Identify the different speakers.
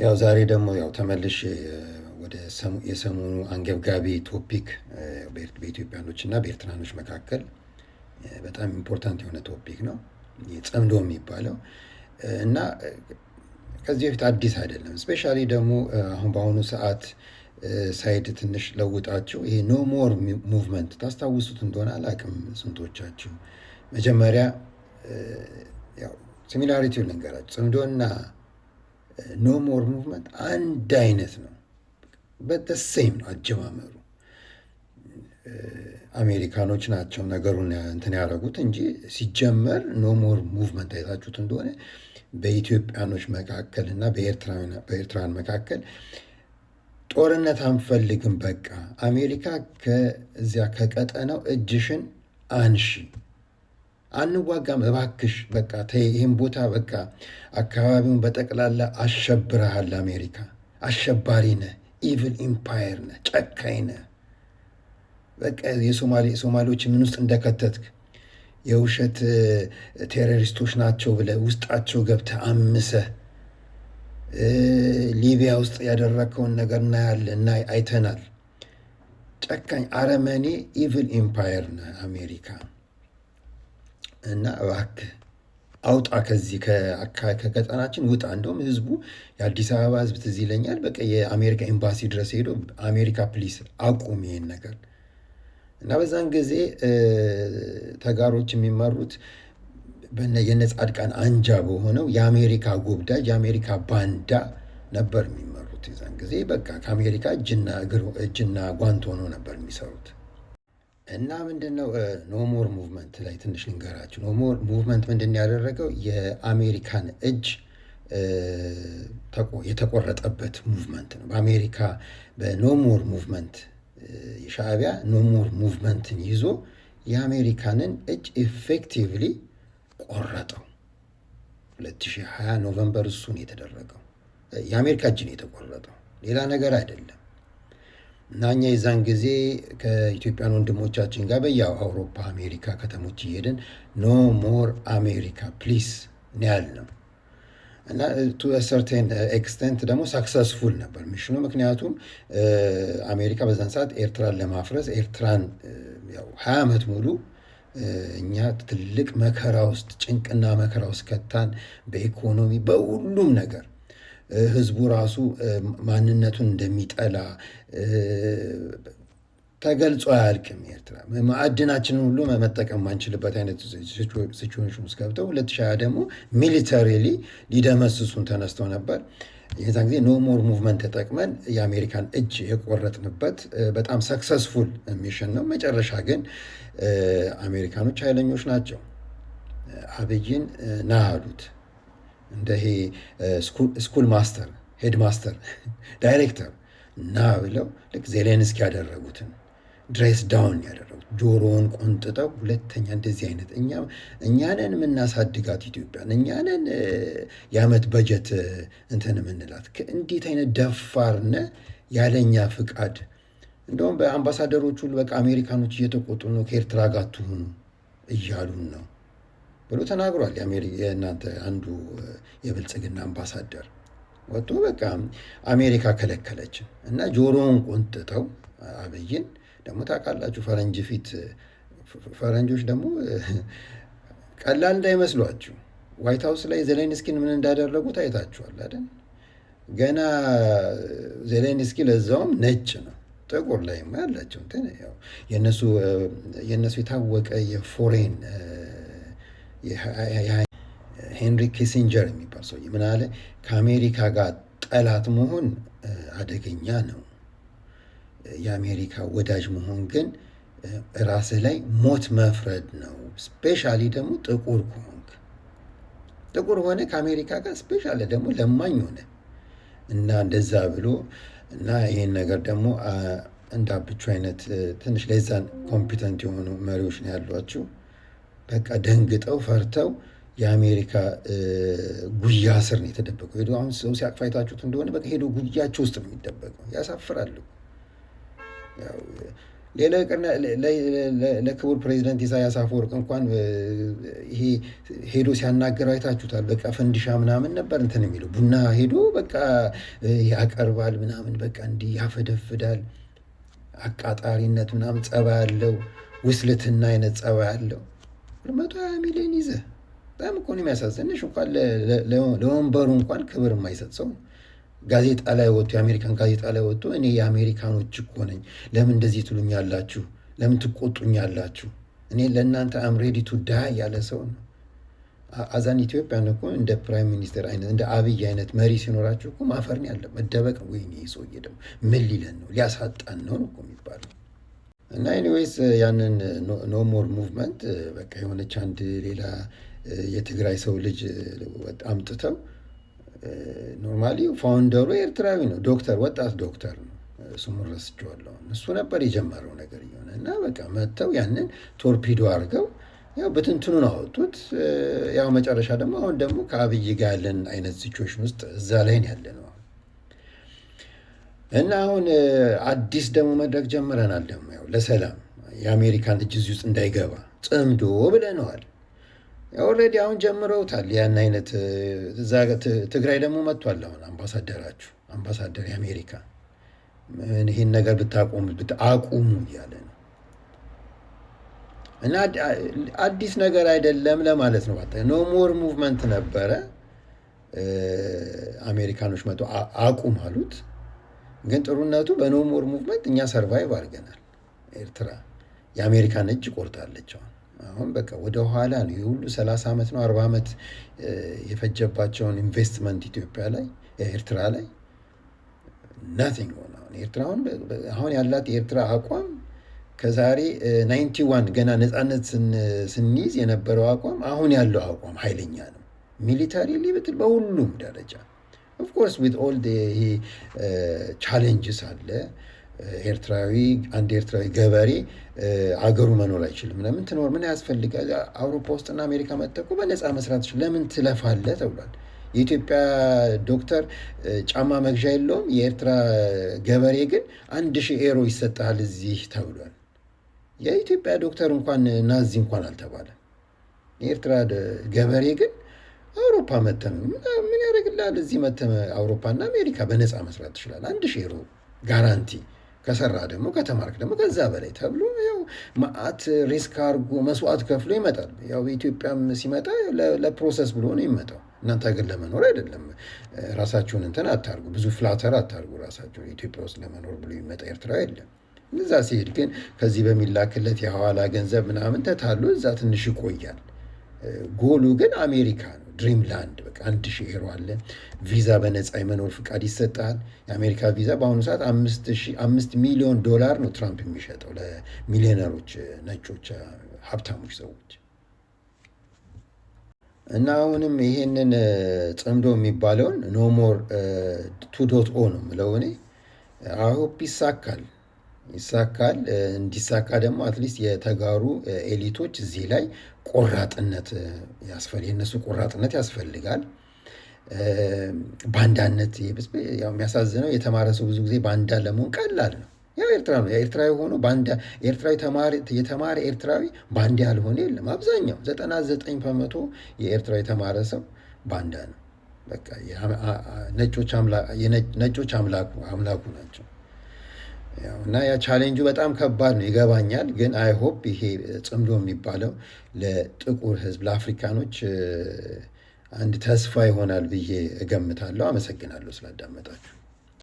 Speaker 1: ያው ዛሬ ደግሞ ያው ተመልሼ ወደ የሰሞኑ አንገብጋቢ topic፣ በኢትዮጵያኖች እና በኤርትራኖች መካከል በጣም important የሆነ topic ነው ጽምዶ የሚባለው። እና ከዚህ በፊት አዲስ አይደለም። Especially ደግሞ አሁን በአሁኑ ሰዓት side ትንሽ ለውጣችሁ ይሄ no more movement ታስታውሱት እንደሆነ አላውቅም ስንቶቻችሁ። መጀመሪያ ያው similarity ውን ልንገራችሁ። ጽምዶና no more movement አንድ አይነት ነው። But the same ነው አጀማመሩ። አሜሪካኖች ናቸው ነገሩን እንትን ያደረጉት እንጂ ሲጀመር no more movement አይታችሁት እንደሆነ በኢትዮጵያኖች መካከል እና በኤርትራን መካከል ጦርነት አንፈልግም፣ በቃ አሜሪካ ከዚያ ከቀጠናው እጅሽን አንሺ፣ አንዋጋም፣ እባክሽ በቃ ይህን ቦታ በቃ አካባቢውን በጠቅላላ አሸብረሃል፣ አሜሪካ አሸባሪ ነህ፣ evil empire ነህ፣ ጨካኝ ነህ። በቃ የሶማሌዎች ምን ውስጥ እንደከተትክ፣ የውሸት terrorist ኦች ናቸው ብለህ ውስጣቸው ገብተህ አምሰህ ሊቢያ ውስጥ ያደረግከውን ነገር እናያለን እና አይተናል። ጨካኝ አረመኔ evil empire ነህ አሜሪካ፣ እና እባክህ አውጣ፣ ከዚህ ከቀጠናችን ውጣ። እንደውም ህዝቡ፣ የአዲስ አበባ ህዝብ ትዝ ይለኛል፣ በቃ የአሜሪካ ኤምባሲ ድረስ ሄዶ አሜሪካ please አቁም ይሄን ነገር። እና በዛን ጊዜ ተጋሮች የሚመሩት የነ ጻድቃን አንጃ በሆነው የአሜሪካ ጎብዳጅ፣ የአሜሪካ ባንዳ ነበር የሚመሩት። የዛን ጊዜ በቃ ከአሜሪካ እጅና እግር እጅና ጓንት ሆኖ ነበር የሚሰሩት። እና ምንድን ነው no more movement ላይ ትንሽ ልንገራችሁ። No more movement ምንድን ነው ያደረገው? የአሜሪካን እጅ የተቆረጠበት movement ነው። በአሜሪካ በ no more movement የሻዕቢያ no more movement ን ይዞ የአሜሪካንን እጅ effectively ቆረጠው። 2020 November እሱን የተደረገው የአሜሪካ እጅ ነው የተቆረጠው፣ ሌላ ነገር አይደለም። እና እኛ የዛን ጊዜ ከኢትዮጵያን ወንድሞቻችን ጋር በያው አውሮፓ፣ አሜሪካ ከተሞች እየሄድን no more አሜሪካ please ነው ያልነው። እና to a certain extent ደግሞ successful ነበር mission ኑ። ምክንያቱም አሜሪካ በዛን ሰዓት ኤርትራን ለማፍረስ፣ ኤርትራን ያው 20 ዓመት ሙሉ እኛ ትልቅ መከራ ውስጥ፣ ጭንቅና መከራ ውስጥ ከታን፣ በኢኮኖሚ በሁሉም ነገር ህዝቡ ራሱ ማንነቱን እንደሚጠላ ተገልጾ አያልቅም። ኤርትራ ማዕድናችንን ሁሉ መጠቀም ማንችልበት አይነት situation ውስጥ ገብተው 2020 ደግሞ militarily ሊደመስሱን ተነስተው ነበር። የዛን ጊዜ no more movement ተጠቅመን የአሜሪካን እጅ የቆረጥንበት በጣም successful mission ነው። መጨረሻ ግን አሜሪካኖች ኃይለኞች ናቸው። አብይን ና አሉት። እንደ ይሄ school master፣ head master፣ director ና ብለው ልክ ዜሌንስኪ ያደረጉትን dress down ያደረጉት፣ ጆሮውን ቆንጥጠው ሁለተኛ እንደዚህ አይነት እኛንን የምናሳድጋት ኢትዮጵያን፣ እኛንን የዓመት በጀት እንትን የምንላት፣ እንዴት አይነት ደፋርነ ያለኛ ፍቃድ። እንደውም በአምባሳደሮች ሁሉ በቃ አሜሪካኖች እየተቆጡ ነው፣ ከኤርትራ ጋር ትሁኑ እያሉን ነው ብሎ ተናግሯል። የእናንተ አንዱ የብልጽግና አምባሳደር ወጥቶ በቃ አሜሪካ ከለከለችን። እና ጆሮውን ቆንጥጠው አብይን ደግሞ ታውቃላችሁ፣ ፈረንጅ ፊት ፈረንጆች ደግሞ ቀላል እንዳይመስሏችሁ። White House ላይ ዜሌንስኪን ምን እንዳደረጉት አይታችኋል አይደል? ገና ዜሌንስኪ ለዛውም ነጭ ነው። ጥቁር ላይ ያላቸው እንትን ያው የእነሱ የታወቀ የ foreign ሄንሪ ኪሲንጀር የሚባል ሰውዬ ምን አለ? ከአሜሪካ ጋር ጠላት መሆን አደገኛ ነው። የአሜሪካ ወዳጅ መሆን ግን ራስህ ላይ ሞት መፍረድ ነው። Especially ደግሞ ጥቁር ከሆንክ፣ ጥቁር ሆነ ከአሜሪካ ጋር especially ደግሞ ለማኝ ሆነ እና እንደዛ ብሎ። እና ይህን ነገር ደግሞ እንደ አብቹ አይነት ትንሽ less than competent የሆኑ መሪዎች ነው ያሏቸው። በቃ ደንግጠው ፈርተው የአሜሪካ ጉያ ስር ነው የተደበቀው። ሄዶ አሁን ሰው ሲያቅፍ አይታችሁት እንደሆነ በቃ ሄዶ ጉያቸው ውስጥ ነው የሚደበቀው። ያሳፍራል። ያው ሌላ ይቅርና ለክቡር ፕሬዚደንት ኢሳያስ አፈወርቅ እንኳን ይሄ ሄዶ ሲያናገረው አይታችሁታል። በቃ ፈንዲሻ ምናምን ነበር እንትን የሚለው፣ ቡና ሄዶ በቃ ያቀርባል ምናምን፣ በቃ እንዲህ ያፈደፍዳል። አቃጣሪነት ምናምን ጸባይ ያለው፣ ውስልትና አይነት ጸባይ ያለው 120 ሚሊዮን ይዘህ በጣም እኮ ነው የሚያሳዝንሽ። እንኳን ለወንበሩ እንኳን ክብር የማይሰጥ ሰው ነው። ጋዜጣ ላይ ወጥቶ፣ የአሜሪካን ጋዜጣ ላይ ወጥቶ "እኔ የአሜሪካኖች እኮ ነኝ፣ ለምን እንደዚህ ትሉኛላችሁ? ለምን ትቆጡኛላችሁ? እኔ ለእናንተ I'm ready to die" ያለ ሰው ነው። As an Ethiopian እኮ እንደ prime minister አይነት፣ እንደ አብይ አይነት መሪ ሲኖራችሁ እኮ ማፈር ነው ያለ፣ መደበቅ። ወይኔ ሰውዬ ደግሞ ምን ሊለን ነው? ሊያሳጣን ነው እኮ የሚባለው። እና anyways ያንን no more movement በቃ የሆነች አንድ ሌላ የትግራይ ሰው ልጅ አምጥተው፣ normally founder ኡ ኤርትራዊ ነው፣ ዶክተር፣ ወጣት ዶክተር ነው፣ ስሙን ረስቼዋለሁ። እሱ ነበር የጀመረው ነገር እየሆነ እና በቃ መጥተው ያንን ቶርፒዶ አድርገው ያው በትንትኑን አወጡት። ያው መጨረሻ ደግሞ አሁን ደግሞ ከአብይ ጋር ያለን አይነት situation ውስጥ እዛ ላይ ነው ያለ ነው። እና አሁን አዲስ ደግሞ መድረክ ጀምረናል። ደግሞ ያው ለሰላም የአሜሪካን እጅ እዚህ ውስጥ እንዳይገባ ጽምዶ ብለነዋል። Already አሁን ጀምረውታል። ያን አይነት እዛ ትግራይ ደግሞ መጥቷል። አሁን አምባሳደራችሁ፣ አምባሳደር የአሜሪካ ይህን ነገር ብታቆሙ፣ አቁሙ እያለ ነው። እና አዲስ ነገር አይደለም ለማለት ነው። No more movement ነበረ። አሜሪካኖች መጡ፣ አቁም አሉት። ግን ጥሩነቱ በ no more movement እኛ survive አድርገናል። ኤርትራ የአሜሪካን እጅ ቆርጣለች። አሁን አሁን በቃ ወደ ኋላ ነው። የሁሉ 30 ዓመት ነው 40 ዓመት የፈጀባቸውን ኢንቨስትመንት ኢትዮጵያ ላይ፣ ኤርትራ ላይ nothing ሆነ። አሁን ኤርትራ አሁን ያላት የኤርትራ አቋም ከዛሬ 91 ገና ነፃነት ስንይዝ የነበረው አቋም አሁን ያለው አቋም ኃይለኛ ነው። Military ብትል በሁሉም ደረጃ of course with all ይሄ challenges አለ። ኤርትራዊ፣ አንድ ኤርትራዊ ገበሬ አገሩ መኖር አይችልም። ለምን ትኖር፣ ምን ያስፈልጋል? አውሮፓ ውስጥና አሜሪካ መጥተህ እኮ በነፃ መስራት ትችል፣ ለምን ትለፋለህ ተብሏል። የኢትዮጵያ ዶክተር ጫማ መግዣ የለውም። የኤርትራ ገበሬ ግን 1000 ኤሮ ይሰጥሃል እዚህ ተብሏል። የኢትዮጵያ ዶክተር እንኳን ናዚ እንኳን አልተባለም። የኤርትራ ገበሬ ግን አውሮፓ መተህ ምን ያደርግልሃል? እዚህ መተህ አውሮፓና አሜሪካ በነፃ መስራት ትችላለህ። 1000 ኤሮ guarantee፣ ከሰራ ደግሞ ከተማርክ ደግሞ ከዛ በላይ ተብሎ ያው መዓት risk አድርጎ መስዋዕት ከፍሎ ይመጣል። ያው በኢትዮጵያም ሲመጣ ለ process ብሎ ነው የሚመጣው። እናንተ ሀገር ለመኖር አይደለም። ራሳችሁን እንትን አታርጉ፣ ብዙ flatter አታርጉ ራሳችሁን። ኢትዮጵያ ውስጥ ለመኖር ብሎ የሚመጣ ኤርትራዊ የለም። እዛ ሲሄድ ግን ከዚህ በሚላክለት የሐዋላ ገንዘብ ምናምን ተታሎ እዛ ትንሽ ይቆያል። ጎሉ ግን አሜሪካ ነው። Dreamland በቃ 1000 ኤሮ አለ። ቪዛ በነፃ የመኖር ፍቃድ ይሰጣል። የአሜሪካ ቪዛ በአሁኑ ሰዓት 5 ሚሊዮን ዶላር ነው ትራምፕ የሚሸጠው ለሚሊዮነሮች፣ ነጮች፣ ሀብታሞች ሰዎች። እና አሁንም ይሄንን ጽምዶ የሚባለውን no more 2.0 ነው የምለው እኔ። I hope ይሳካል፣ ይሳካል። እንዲሳካ ደግሞ at least የተጋሩ elite ኦች እዚህ ላይ ቆራጥነት የእነሱ ቆራጥነት ያስፈልጋል። ባንዳነት ያው የሚያሳዝነው የተማረ ሰው ብዙ ጊዜ ባንዳ ለመሆን ቀላል ነው። ያው ኤርትራ ነው፣ ኤርትራዊ ሆኖ ባንዳ፣ ኤርትራዊ የተማረ ኤርትራዊ ባንዳ ያልሆነ የለም። አብዛኛው 99% የኤርትራ የተማረ ሰው ባንዳ ነው። በቃ ነጮች አምላኩ ናቸው። እና ያ ቻሌንጁ በጣም ከባድ ነው፣ ይገባኛል። ግን I hope ይሄ ጽምዶ የሚባለው ለጥቁር ሕዝብ፣ ለአፍሪካኖች አንድ ተስፋ ይሆናል ብዬ እገምታለሁ። አመሰግናለሁ ስላዳመጣችሁ።